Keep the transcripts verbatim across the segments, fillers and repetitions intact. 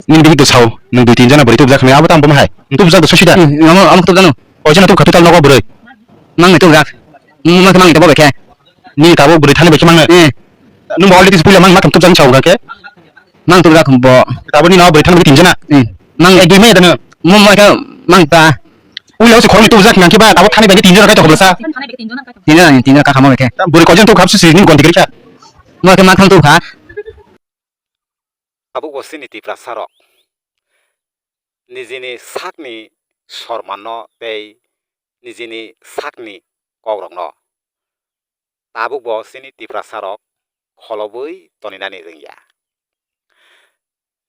Nini bihik do sao, nwng dui tin jona bwrwi tubujak hwnwi, abo tamo bomo hai? Nwng tubujak do sosi da? Hmm, omo, omo tubujak no. Koi jona tubkha total nogo bwrwi? Mangni tubujak. Nwng mangni tubujak. Nini tabuk bwrwi thani bai khe mangno? Hmm. Nwng bo already puila mang makham tubujak sao hwnkha khe? Mang tubujak bo. Tabuk nini o bwrwi thani bai khe tin jona? Hmm. Mang ek dui maya da nwng? Mo mo khe mang ta. Puila o se khoroknwi tubujak hwnkha khe ba tabuk thani bai khe tin jona kaitor hobla sa? Tin jona, tin jona kha mo khe. Bwrwi koi jona tubkha se nini gonti kwrwi kha? Mo khe makham tubkha. Tabuk bo chini Tiprasa rok nijini sakni sormanno tei nijini sakni kokrokno tabuk bo chini Tiprasa rok kholobwi toninani rwngya.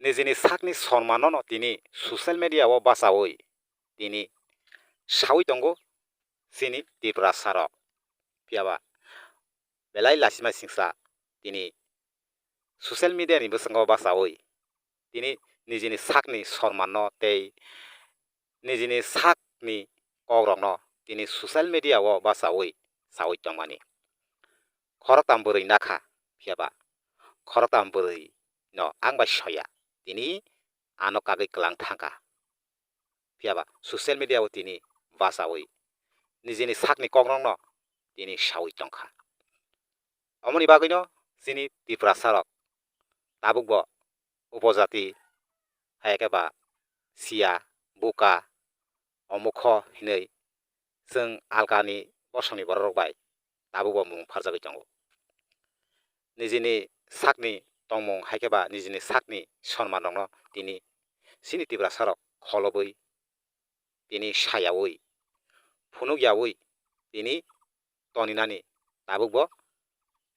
Nijini sakni sormanno no tini social media o bachaui tini saui tongo chini Tiprasa rok. Phiyaba belai lasima singsa tini social media ni bwskango bachaui tini nijini sakni sormanno tei nijini sakni kokrokno tini social media o bachaui saui tongmani. Khoroktam bwrwi nakha, phiyaba khoroktam bwrwi no ang bai soya, tini ano kagwi kwlang thangkha. Phiyaba social media o tini bachaui nijini sakni kokrokno tini saui tongkha. Omoni bagwino chini Tiprasa rok tabukbo upojati hai khe ba siya, buka, omukho hinwi chwng alkani bosongni bororok bai tabukbo mung pharjagwi tongo. Nijini sakni tongmung hai khe ba nijini sakni sonmanrokno tini chini Tiprasa rok kholobwi tini sayaui, phunukyaui tini toninani tabukbo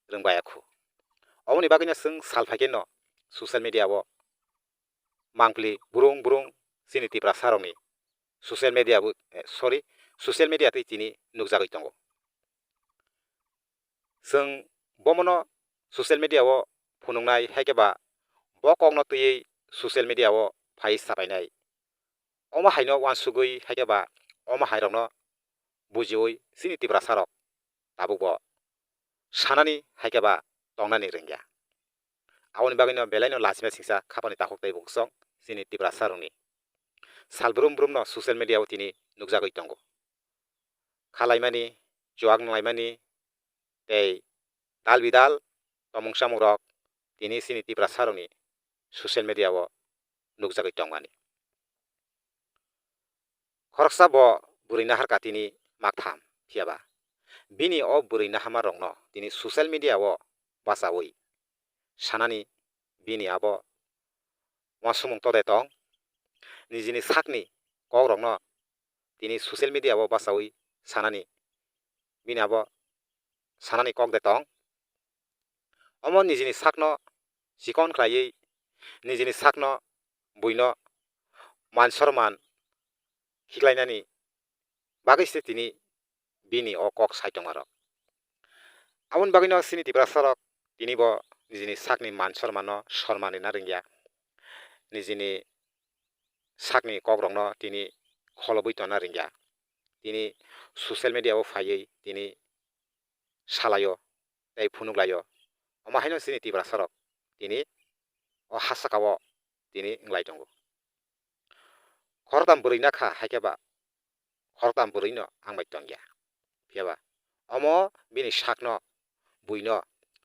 rwngbaiyakhu. Oboni bagwino chwng sal phaikhe no social media o mangpili burung burung chini Tiprasa rokni social media bo, eh, sorry, social media twi tini nukjagwi tongo. Chwng bomono social media o phunuknai hai khe ba bo kokno twiwi social media o phai sapainai. Omo haino uansugwi hai khe ba omo hairokno bujiui chini Tiprasa rok tabukbo sanani hai khe ba tongnani rwngya. Aboni bagwino belaino lachima singsa khapani takhuk tei bukhuk song chini Tiprasa rokni. Sal brum brumno social media o tini nukjagwi tongo. Khalaimani, chuak nunglaimani tei dal bidal tomung samung rok tini chini Tiprasa rokni social media o nukjagwi tongmani. Khoroksa bo bwrwi naharkha tini maktham, phiyaba bini o bwrwi naharma rokno tini social media o bachaui sanani bini abo uansukmung tode tong, nijini sakni kokrokno tini social media o bachaui sanani bini abo sanani kok de tong. Omo nijini sakno chikon khlaiwi nijini sakno buino man sorman khiklainani bagwi se tini bini o kok sai tongmarok. Aboni bagwino chini Tiprasa rok tini bo nijini sakni man sormanno sorman rina rwngya, nijini sakni kokrokno tini kholobwi tongna rwngya. Tini social media o phaiwi tini salaio tei phunuklaio. Omo haino chini Tiprasa rok tini o ha saka o tini wnglai tongo. Khoroktam bwrwi nakha hai khe ba khoroktam bwrwino ang bai tongya. Phiyaba omo bini sakno buino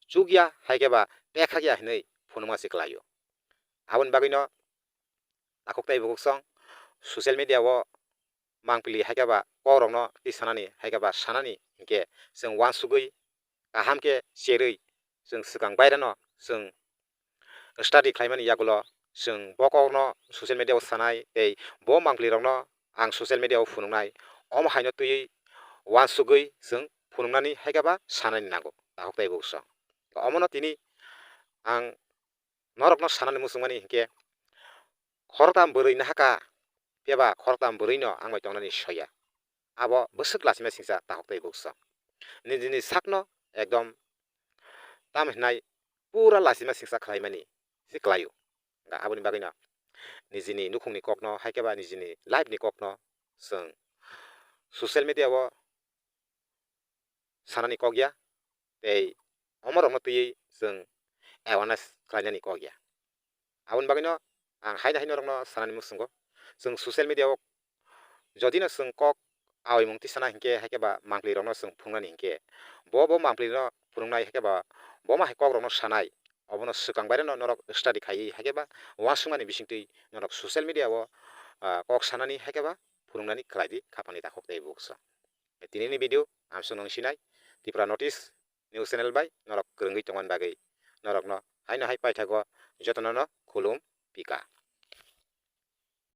chukya hai khe ba tekhakya hinwi phunukma se kwlaio. Aboni bagwino takhuk tei bukhuk song social media o mangpili hai khe ba kokrokno twi sanani hai khe ba sanani hinkhe chwng uansugwi kaham khe cherwi chwng swkang baireno chwng study khlaimani yagulo chwng bo kokno social media o sanai tei bo mangpili rokno ang social media o phunuknai. Omo haino twiwi uansugwi chwng phunuknani hai khe ba sanani nango takhuk tei bukhuk song. Omono tini ang norokno sanani muchungmani hinkhe khoroktam bwrwi nahaka, phiya ba khoroktam bwrwino ang bai tongnani soya. Abo bwswk lachima singcha takhuk tei bukhuk song. Nijini sakno ekdom tam hinai pura lachima singcha khlaimani se kwlaio. Aboni bagwino nijini nukhungni kokno hai khe ba nijini life ni kokno chwng social media o sanani kok ya tei omorokno twiwi chwng awareness khlainani kok ya. Aboni bagwino Ang haino hai norokno sanani muchungo, chwng social media o jodi no chwng kok awi mung tisana hinkhe, haikhe ba mangpli rokno chwng phunuknani hinkhe, bo bo mangpli no phunuknai, haikhe ba bo ma hai kok rokno sanai, obono swkang baireno norok study khaiwi, haikhe ba uansukmani bisingtwi norok social media o, ah, kok sanani, haikhe ba phunuknani khlai di, khapangni takhuk tei buksa. Tinini video amsong nung sinai Tripura Notice News Channel bai norok kwrwngwi tongmani bagwi norokno haino hai paithago jotono no khulum pika.